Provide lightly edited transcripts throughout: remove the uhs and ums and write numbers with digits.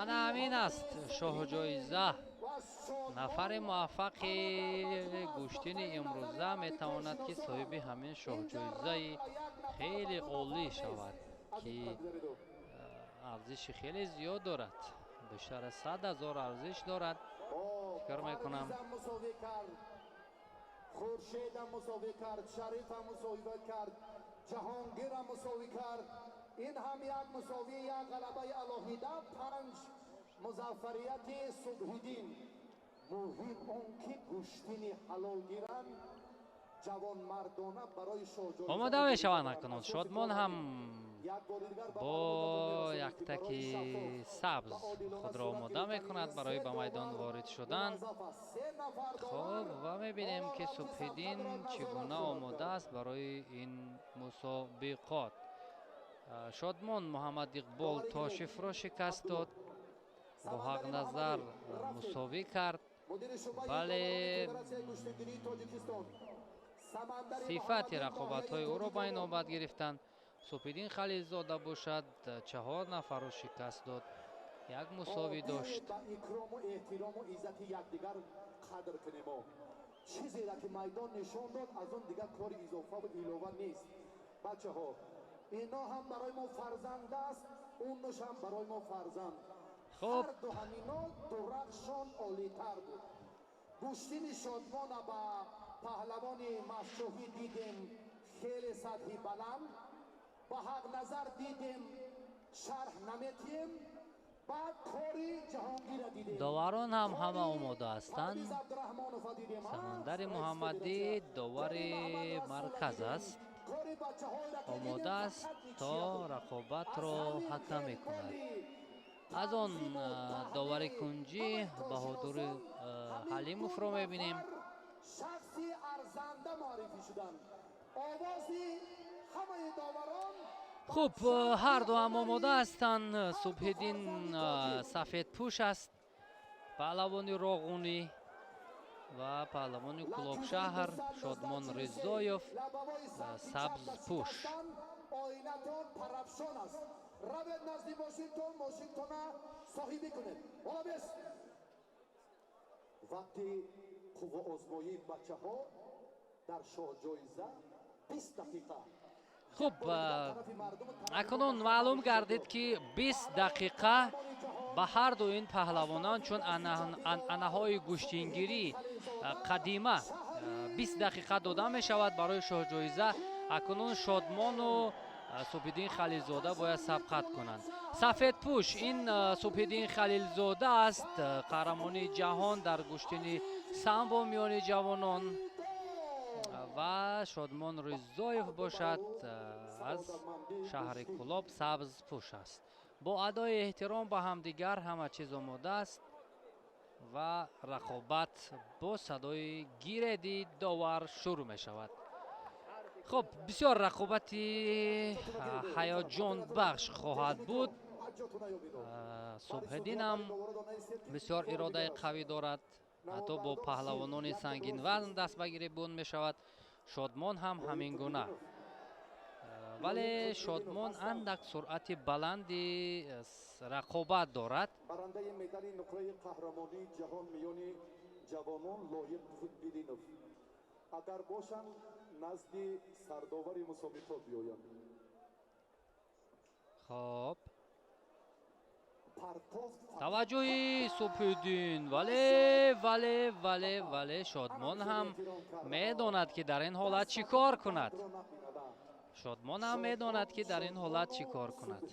Ана ҳамин аст шоҳҷоиза. Нафари муваффақи гӯштини имрӯза метавонад, ки соҳиби ҳамин шоҳҷоизаи хеле олӣ шавад, ки арзиши хеле зиёд дорад, бештар аз 100 000 арзиш дорад, фикр мекунам. Хуршедам мусовӣ кард, Шарифам мусовӣ кард, Ҷаҳонгирам мусовӣ кард. Ин ҳам як мусовӣ, як ғалабаи алоҳида, панҷ музаффарияти Субҳиддин. Муҳим он ки гӯштини ҳалол гиранд, ҷавонмардона барои шоҳҷоиза омода мешаванд. Акнун Шодмон ҳам бо яктаки сабз худро омода мекунад барои ба майдон ворид шудан. Хуб, ва мебинем, ки Субҳиддин чӣ гуна омода аст барои ин мусобиқот. Шодмон Муҳаммад Иқбол Тошевро шикаст дод, бо Ҳақназар мусовӣ кард, вале сифати рақобатҳои ӯро ба инобат гирифтанд. Субҳиддин Халилзода бошад, чаҳор нафарро шикаст дод, як мусовӣ дошт. Ба икрому эҳтирому иззати якдигар қадр кунемо. Чизеро ки майдон нишон дод, аз он дигар кори изофаву илова нест. Бачаҳо, ино ҳам барои мо фарзанд аст, унуш ҳам барои мо фарзанд. Хуб. Ҳарду ҳамино дурахшон олитар буд. Гӯштини Шодмона ба паҳлавони Машшоҳӣ дидем, хеле сатҳи баланд. Ба Ҳақназар дидем, шарҳ наметиҳем. Баъд кори Ҷаҳонгира дидем. Доварон ҳам ҳама омода ҳастанд. Парвиз Абдураҳмонова дидем. Самандари Муҳаммадӣ довари марказ аст, кори бачаҳоеро ки омода дидем, аст фақат то ничья буд. рақобатро Аз ҳамин ҳакамӣ кунад. хеле Аз он довари кунҷӣ Баҳодури Ҳалимовро мебинем. Шахси арзанда муаррифӣ шуданд. Овози ҳамаи доварон. Хуб, ҳарду ҳам омода ҳастанд. Субҳиддин сафедпӯш аст, паҳлавони Роғунӣ, ва паҳлавони Кӯлобшаҳр Шодмон Ризоев сабзпӯш. Оинатон парафшон аст. Равед назди мошинтон, мошинтона соҳибӣ кунед. Ҳола бес вақти қувваозмоии бачаҳо дар шоҳҷоиза 20 дақиқа. Хуб, акнун маълум гардид, ки 20 дақиқа ба ҳарду ин паҳлавонон, чун анъанаҳои гӯштингирӣ қадима, 20 дақиқа дода мешавад барои шоҳҷоиза. Акнун Шодмону Субҳиддин Халилзода бояд сабқат кунанд. Сафедпӯш ин Субҳиддин Халилзода аст, қаҳрамони ҷаҳон дар гӯштини самбо миёни ҷавонон, ва Шодмон Ризоев бошад, аз шаҳри Кӯлоб, сабзпӯш аст. Бо адои эҳтиром ба ҳамдигар ҳама чиз омода аст ва рақобат бо садои гиреди довар шурӯъ мешавад. Хуб, бисёр рақобати ҳаяҷонбахш хоҳад буд. Субҳиддинам бисёр иродаи қавӣ дорад, ҳатто бо паҳлавонони сангинвазн даст ба гиребон мешавад. Шодмон ҳам ҳамин гуна, вале Шодмон андак суръати баланди рақобат дорад. Барандаи медали нуқраи қаҳрамонии ҷаҳон миёни ҷавонон Лоиқ Қутбиддинов агар бошанд, назди сардовари мусобиқот биёянд. Хоб, таваҷҷӯҳи Субҳиддин, вале Шодмон ҳам медонад, ки дар ин ҳолат чӣ кор кунад. Шодмон ҳам медонад, ки дар ин ҳолат чӣ кор кунад.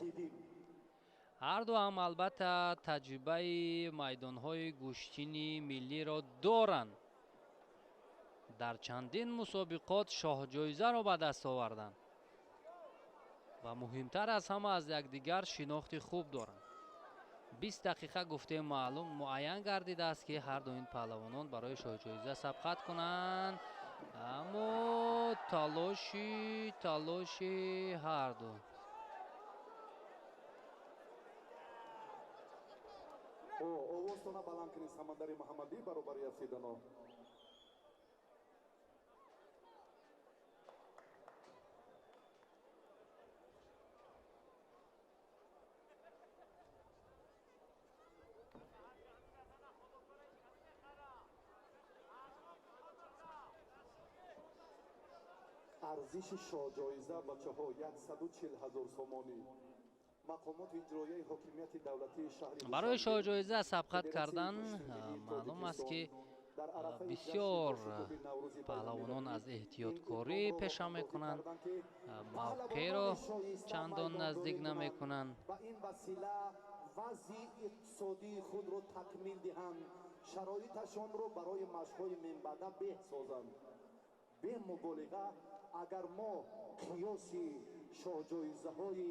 Ҳарду ҳам албатта таҷрибаи майдонҳои гӯштини миллиро доранд, дар чандин мусобиқот шоҳҷоизаро ба даст оварданд ва муҳимтар аз ҳама, аз якдигар шинохти хуб доранд. 20 дақиқа гуфтем, маълум муайян гардидааст, ки ҳарду ин паҳлавонон барои шоҳҷоиза сабқат кунанд, аммо талоши ҳарду Овозтона баланд кунед, Самандари Муҳаммадӣ баробари афсидано. Арзиши шоҳҷоиза бачаҳо 140 000 сомонӣ. Мақомоти иҷроияи ҳокимияти давлатии шаҳри Барои шоҳҷоиза сабқат кардан маълум аст, ки бисёр паҳлавонон аз эҳтиёткорӣ пеша мекунанд, мавқеъро чандон наздик намекунанд. Ба ин васила вазъи иқтисодии худро такмил диҳанд, шароиташонро барои машқҳои минбаъда беҳ созанд. Бемуболиға, агар мо қиёси шоҳҷоизаҳои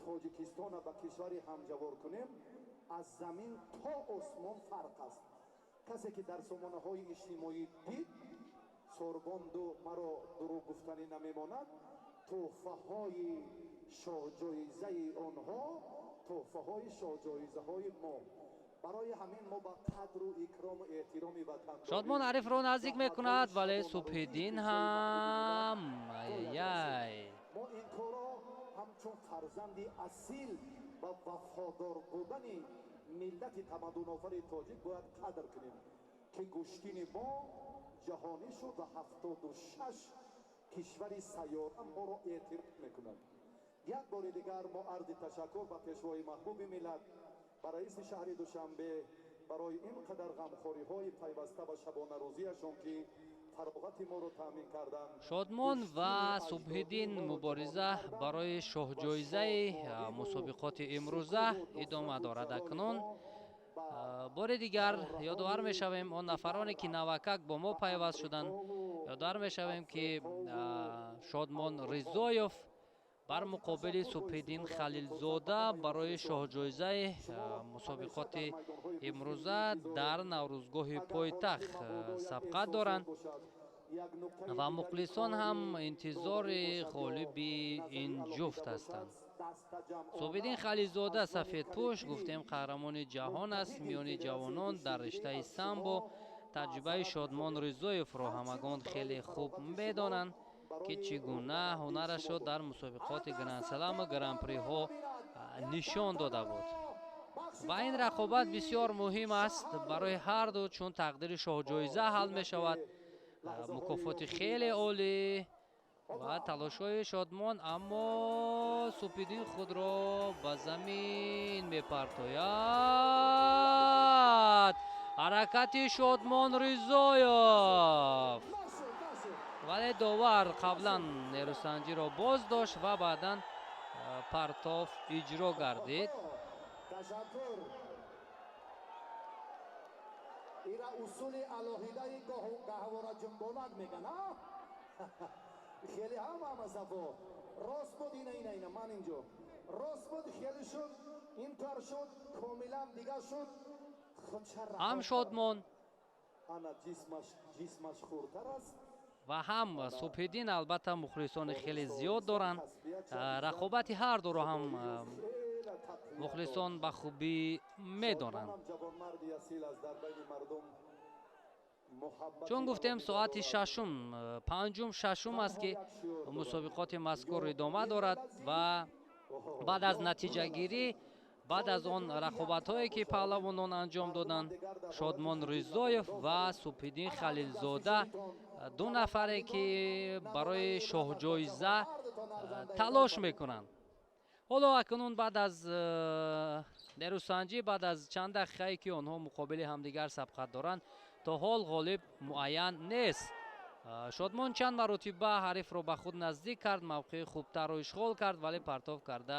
Тоҷикистонро ба кишвари ҳамҷавор кунем, аз замин то осмон фарқ аст. Касе ки дар сомонаҳои иҷтимоӣ дид, сорбонду маро дурӯғ гуфтанӣ намемонад, тӯҳфаҳои шоҳҷоизаи онҳо, тӯҳфаҳои шоҳҷоизаҳои мо. Барои ҳамин мо ба қадру икрому эҳтироми ватандорӣ Шодмон ҳарифро наздик мекунад, вале Субҳиддин ҳам, ай-яй. Мо ин корро ҳамчун фарзанди асил ва вафодор будани миллати тамаддунофари тоҷик бояд қадр кунем, ки гӯштини мо ҷаҳонӣ шуд ва 76 кишвари сайёра моро эътироф мекунад. Як бори дигар мо арзи ташаккур ба пешвои маҳбуби миллат, ба раиси шаҳри Душанбе барои ин қадар ғамхориҳои пайваста ва шабонарӯзиашон, ки фароғати моро таъмин карданд. Шодмон ва Субҳиддин, мубориза барои шоҳҷоизаи мусобиқоти имрӯза идома дорад. Акнун бори дигар ёдовар мешавем, он нафароне ки навакак бо мо пайваст шуданд, ёдовар мешавем, ки Шодмон Ризоев бар муқобили Субҳиддин Халилзода барои шоҳҷоизаи мусобиқоти имрӯза дар Наврӯзгоҳи пойтахт сабқат доранд ва мухлисон ҳам интизори ғолиби ин ҷуфт ҳастанд. Субҳиддин Халилзода, сафедпӯш, гуфтем, қаҳрамони ҷаҳон аст миёни ҷавонон дар риштаи самбо. Таҷрибаи Шодмон Ризоевро ҳамагон хеле хуб медонанд, ки чӣ гуна ҳунарашро дар мусобиқоти гранд-слам гран-приҳо нишон дода буд. Ва ин рақобат бисёр муҳим аст барои ҳарду, чун тақдири шоҳҷоиза ҳал мешавад, мукофоти хеле олӣ. Ва талошҳои Шодмон, аммо Субҳиддин худро ба замин мепартояд. Ҳаракати Шодмон Ризоев, вале довар қаблан нерӯсанҷиро боз дошт ва баъдан партоф иҷро гардид. Ташаккур. Ира усули алоҳидаи гаҳвора ҷунбонак меган, хеле ҳам ҳама сафо рост буд. Ина, ина, ина, ман инҷо рост буд, хеле шуд, ин тар шуд, комилан дигар шуд. Ҳам Шодмон ана ҷисмаш хурдтар аст ва ҳам Субҳиддин албатта мухлисони хеле зиёд доранд. Рақобати ҳар дуро ҳам мухлисон ба хубӣ медонанд. Чун гуфтем, соати шашум, панҷум, шашум аст, ки мусобиқоти мазкур идома дорад ва баъд аз натиҷагирӣ, баъд аз он рақобатҳое ки паҳлавонон анҷом доданд, Шодмон Ризоев ва Субҳиддин Халилзода, ду нафаре ки барои шоҳҷоиза талош мекунанд. Ҳоло акнун баъд аз нерӯсанҷӣ, баъд аз чанд дақиқае ки онҳо муқобили ҳамдигар сабқат доранд, то ҳол ғолиб муайян нест. Шодмон чанд маротиба ҳарифро ба худ наздик кард, мавқеи хубтарро ишғол кард, вале партоф карда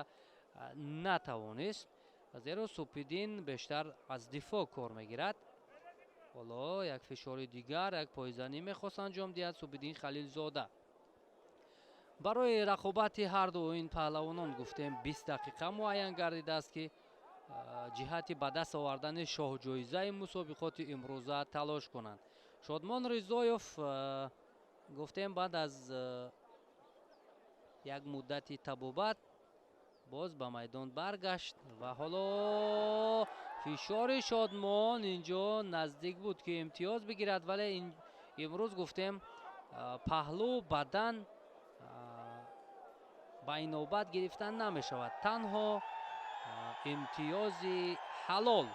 натавонист, зеро Субҳиддин бештар аз дифоъ кор мегирад. Ҳоло як фишори дигар, як пойзанӣ мехост анҷом диҳад Субҳиддин Халилзода. Барои рақобати ҳарду ин паҳлавонон, гуфтем, 20 дақиқа муайян гардидааст, ки ҷиҳати ба даст овардани шоҳҷоизаи мусобиқоти имрӯза талош кунанд. Шодмон Ризоев, гуфтем, баъд аз як муддати табобат боз ба майдон баргашт ва ҳоло фишори Шодмон, инҷо наздик буд, ки имтиёз бигирад, вале имрӯз, гуфтем, паҳлӯ бадан ба инобат гирифта намешавад, танҳо имтиёзи ҳалол.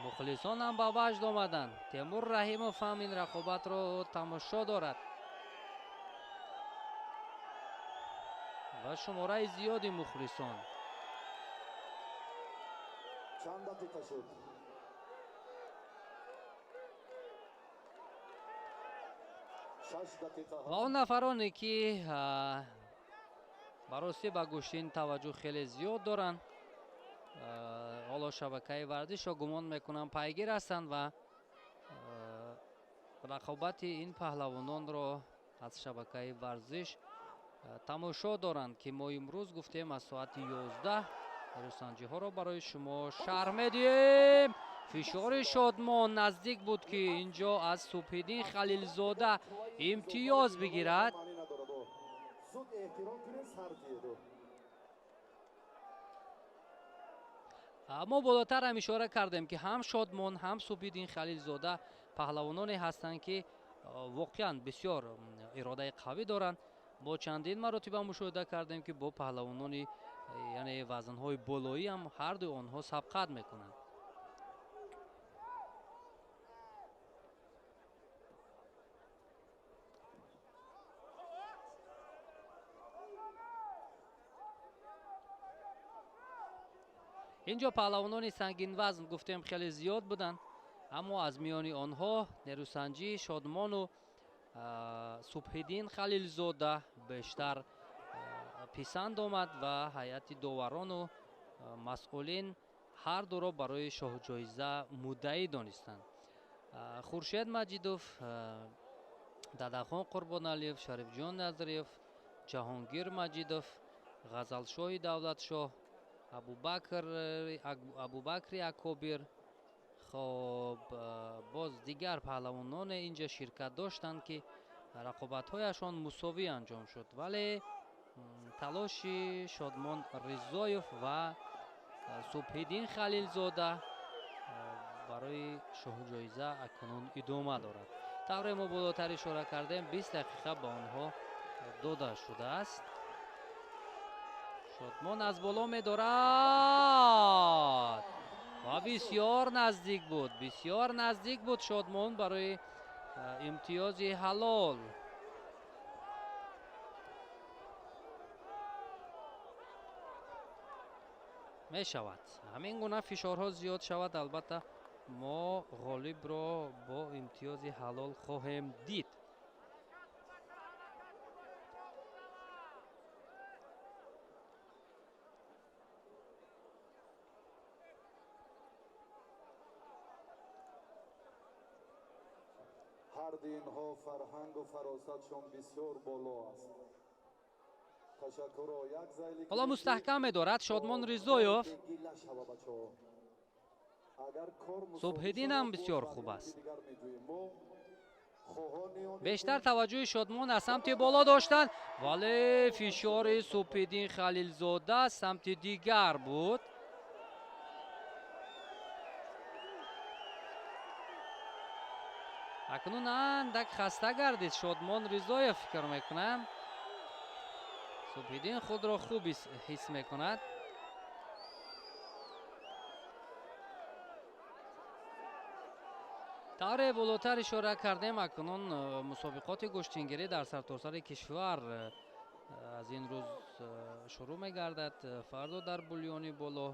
Мухлисон ҳам ба ваҷд омаданд. Темур Раҳимов ҳам ин рақобатро тамошо дорад. Ва шумораи зиёди мухлисон. Чанд дақиқа шуд? Ва он нафароне ки ба ростӣ ба гӯштин таваҷҷӯҳ хеле зиёд доранд, ҳоло шабакаи варзишро гумон мекунам пайгир ҳастанд ва рақобати ин паҳлавононро аз шабакаи варзиш тамошо доранд, ки мо имрӯз гуфтем аз соати 11 рӯсанҷиҳоро барои шумо шарҳ медиҳем. Фишори Шодмон наздик буд, ки инҷо аз Субҳиддин Халилзода имтиёз бигирад. Мо болотар ҳам ишора кардем, ки ҳам Шодмон, ҳам Субҳиддин Халилзода паҳлавононе ҳастанд, ки воқеан бисёр иродаи қавӣ доранд. Бо чандин маротиба мушоҳида кардем, ки бо паҳлавонони яъне вазнҳои болоӣ ҳам ҳардуи онҳо сабқат мекунанд. Инҷо паҳлавонони сангинвазн гуфтем хеле зиёд буданд, аммо аз миёни онҳо нерӯсанҷӣ Шодмону Субҳиддин Халилзода бештар писанд омад ва ҳайати доварону масъулин ҳар дуро барои шоҳҷоиза муддаӣ донистанд. Хуршед Маҷидов, Дадахон Қурбоналиев, Шарифҷон Назриев, Ҷаҳонгир Маҷидов, Ғазалшоҳи Давлатшоҳ, Абубакри Акобир, хоб боз дигар паҳлавононе инҷа ширкат доштанд, ки рақобатҳояшон мусовӣ анҷом шуд, вале талоши Шодмон Ризоев ва Субҳиддин Халилзода барои шоҳҷоиза акнун идома дорад. Тавре мо болотар ишора кардем, 20 дақиқа ба онҳо дода шудааст. Шодмон аз боло медорад ва бисёр наздик буд, бисёр наздик буд Шодмон барои имтиёзи ҳалол. Мешавад ҳамин гуна фишорҳо зиёд шавад, албатта мо ғолибро бо имтиёзи ҳалол хоҳем дид. Ҳарди инҳо фарҳангу фаросатшон бисёр боло аст. Ҳоло мустаҳкам медорад Шодмон Ризоев. Субҳиддин ҳам бисёр хуб аст. Бештар таваҷҷӯҳи Шодмон аз самти боло доштанд, вале фишори Субҳиддин Халилзода самти дигар буд. Акнун андак хаста гардид Шодмон Ризоев, фикр мекунам. Субҳиддин худро хуб ҳис мекунад. Тавре болотар ишора кардем, акнун мусобиқоти гӯштингирӣ дар сартосари кишвар аз ин рӯз шурӯъ мегардад. Фардо дар Булёни боло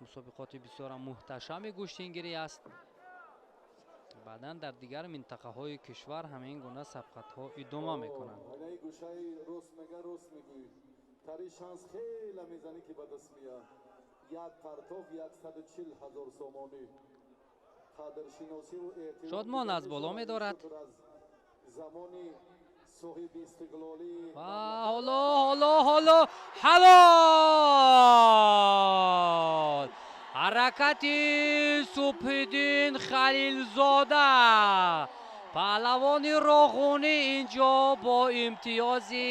мусобиқоти бисёрам муҳташами гӯштингирӣ аст. Баъдан дар дигар минтақаҳои кишвар ҳамин гуна сабқатҳо идома мекунанд. Шодмон аз боло медорад ва ҳоло ҳоло ҳоло ҳалол! Ҳаракати Субҳиддин Халилзода, паҳлавони Роғунӣ, инҷо бо имтиёзи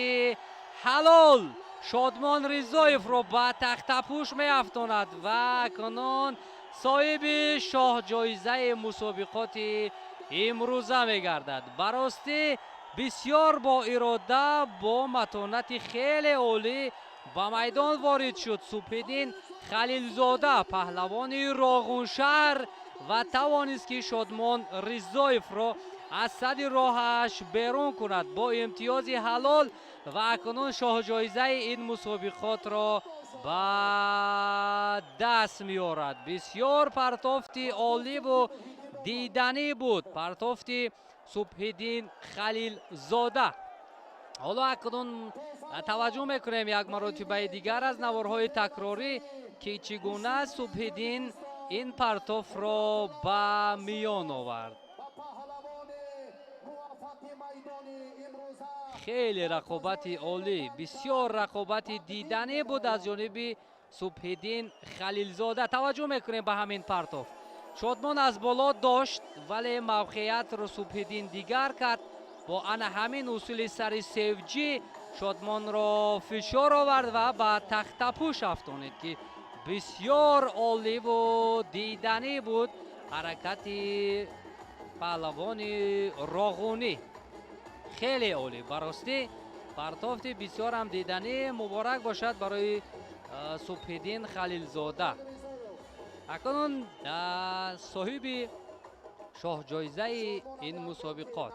ҳалол Шодмон Ризоевро ба тахтапӯш меафтонад ва акнун соҳиби шоҳҷоизаи мусобиқоти имрӯза мегардад. Ба ростӣ бисёр бо ирода, бо матонати хеле олӣ ба майдон ворид шуд Субҳиддин Халилзода, паҳлавони Роғуншаҳр, ва тавонист, ки Шодмон Ризоевро аз сади роҳаш берун кунад бо имтиёзи ҳалол ва акнун шоҳҷоизаи ин мусобиқотро ба даст меорад. Бисёр партофти оливу диданӣ буд партофти Субҳиддин Халилзода. Ҳоло акнун таваҷҷӯҳ мекунем як маротибаи дигар аз наворҳои такрорӣ, ки чӣ гуна Субҳиддин ин партофро ба миён овард. Хеле рақобати олӣ, бисёр рақобати диданӣ буд аз ҷониби Субҳиддин Халилзода. Таваҷҷӯҳ мекунем ба ҳамин партоф. Шодмон аз боло дошт, вале мавқеиятро Субҳиддин дигар кард. Бо ана ҳамин усули сари севҷӣ Шодмонро фишор овард ва ба тахтапӯш афтонид, ки бисёр оливу диданӣ буд ҳаракати паҳлавони роғунӣ. Хеле олӣ, баростӣ партофти бисёрам диданӣ. Муборак бошад барои Субҳиддин Халилзода. Акнун соҳиби шоҳҷоизаи ин мусобиқот.